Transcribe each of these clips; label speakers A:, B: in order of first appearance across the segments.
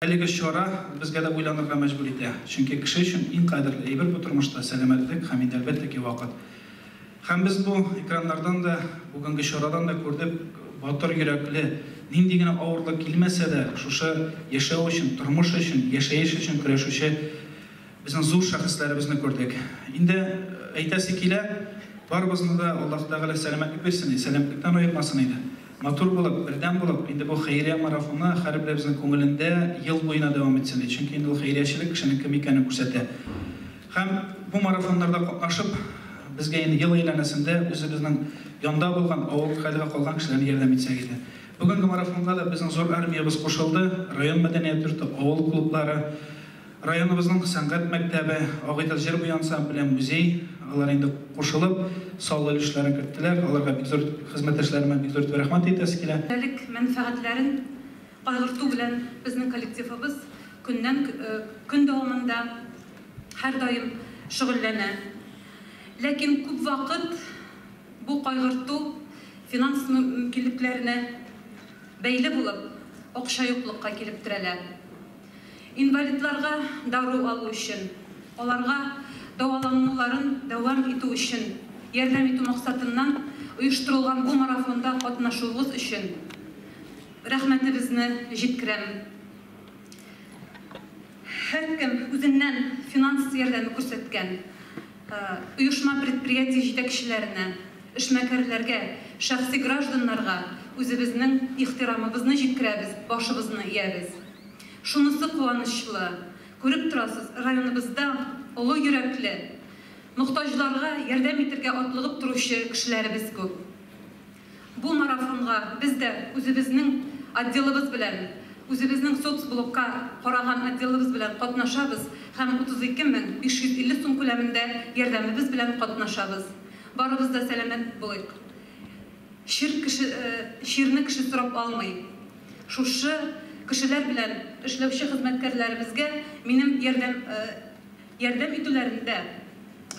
A: Әлеге чара безгә дә уйланырга мәҗбүр итә. Чөнки кеше өчен иң кадерле әйбер бу тормышта сәламәтлек һәм инде, әлбәттә ки, вакыт. Һәм без бу экраннардан да, бүгенге чарадан да күрдек, батыр йөрәкле, нинди генә авырлык килмәсә дә, шушы яшәү өчен, тормыш өчен, яшәеш өчен көрәшүче безнең зур шәхесләребезне күрдек. Инде әйтәсе килә, барыбызны да Аллаһ Тәгалә сәламәтлек бирсен, сәламәтлектән аермасын иде. Матур булып, бердәм булып, инде бу хәйрия марафоны һәрберебезнең күңелендә ел буена дәвам итсен иде. Чөнки инде ул хәйриячелек кешенең кем икәнен күрсәтә. Һәм бу марафоннарда катнашып, безгә инде ел әйләнәсендә үзебезнең янда булган, авыр хәлгә калган кешеләргә ярдәм итсәк иде. Бүгенге марафонга да безнең зур армиябез кушылды. Район мәдәният йорты, авыл клублары, районыбызның сәнгать мәктәбе, Агыйдел җыр буе ансамбле, музей, алар инде кушылып, саллы өлешләрен керттеләр. Аларга бик зур хезмәттәшләремә бик зур итеп рәхмәт әйтәсе килә.
B: Элек мәнфәгатьләрен кайгырту белән безнең коллективыбыз көннән көн дәвамында һәрдаим шөгыльләнә. Ләкин күп вакыт бу кайгырту финанс мөмкинлекләренә бәйле булып, акча юклыкка килеп терәлә. Инвалидларга дару алу өчен, аларга дәвалануларын дәвам итү өчен ярдәм итү максатыннан оештырылган бу марафонда катнашуыгыз өчен рәхмәтебезне җиткерәм. Һәркем үзеннән финанс ярдәме күрсәткән оешма предприятие җитәкчеләренә, эшмәкәрләргә, шәхси гражданнарга үзебезнең ихтирамыбызны җиткерәбез, башыбызны иябез. Шунысы куанычлы, күреп торасыз, районыбызда олы йөрәкле, мохтаҗларга ярдәм итәргә атлыгып торучы кешеләребез күп. Бу марафонга без дә үзебезнең отделыбыз белән, үзебезнең соцблокка караган отделыбыз белән катнашабыз һәм 32 550 сум күләмендә ярдәмебез белән катнашабыз. Барыбыз да сәламәт булыйк. Чир кеше, чирне кеше сорап алмый. Шушы кешеләр белән эшләүче хезмәткәрләребезгә минем ярдәм итүләрендә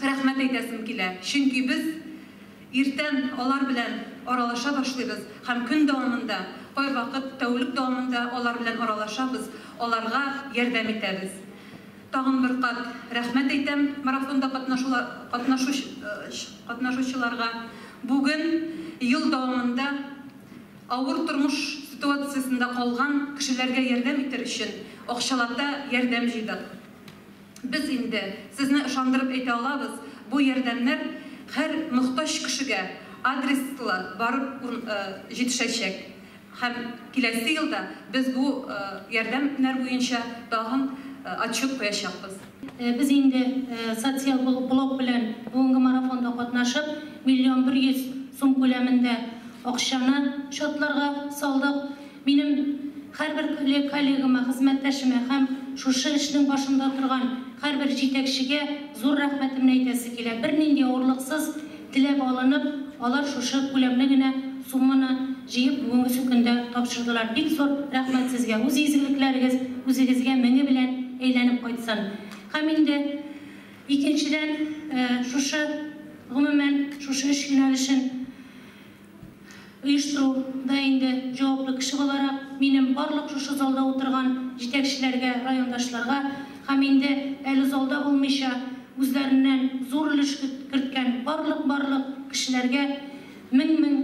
B: рәхмәт әйтәсем килә. Чөнки без иртән алар белән аралаша башлыйбыз һәм көн дәвамында, кайвакыт тәүлек дәвамында алар белән аралашабыз, аларга ярдәм итәбез. Тагын бер кат рәхмәт әйтәм марафонда катнашучыларга. Бүген ел дәвамында авыр тормыш ситуациясендә калган кешеләргә ярдәм итәр өчен акчалата ярдәм җыйдык. Без инде сезне ышандырып әйтә алабыз, бу ярдәмнәр һәр мохтаҗ кешегә адреслы барып җитешәчәк. Һәм киләсе елда без бу ярдәмнәр буенча тагын отчет куячакбыз.
C: Без инде социаль блок белән бүгенге марафонда катнашып, 1 100 000 сум күләмендә акчаны счетларга салдык. Минем һәрбер коллегама, хезмәттәшемә һәм шушы эшнең башында торган һәрбер җитәкчегә зур рәхмәтемне әйтәсе килә. Бернинди авырлыксыз теләп алынып, алар шушы күләмле генә сумманы җыеп бүгенге көндә тапшырдылар. Бик зур рәхмәт сезгә. Үз изгелекләрегез үзегезгә меңе белән әйләнеп кайтсын. Һәм инде икенчедән, шушы гомумән шушы эш юнәлешен оештыруда инде җаваплы кеше буларак минем барлык шушы залда утырган җитәкчеләргә, райондашларга һәм инде әле залда булмыйча үзләреннән зур өлеш керткән барлык кешеләргә мең-мең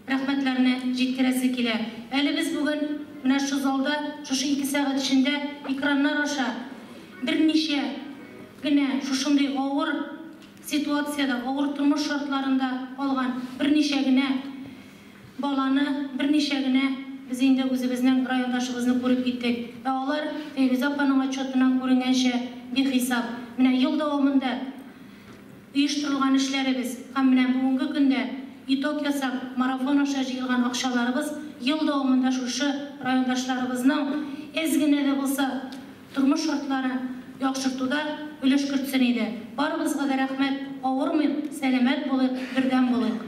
C: рәхмәтләрне җиткерәсе килә. Әле без бүген менә шушы залда шушы 2 сәгать эчендә экраннар аша берничә генә шушындый авыр ситуацияда, авыр тормыш шартларында калган берничә генә баланы, берничә генә без инде үзебезнең райондашыбызны күреп киттек. Ә алар Фәйрүзә апаның отчетыннан күренгәнчә бихисап. Менә ел дәвамында оештырылган эшләребез һәм менә бүгенге көндә итог ясап марафон аша җыелган акчаларыбыз ел дәвамында шушы райондашларыбызның әз генә дә булса тормыш шартлары яхшыртуда өлеш кертсен иде. Барыбызга да рәхмәт. Авырмыйк, сәламәт булыйк, бердәм булыйк.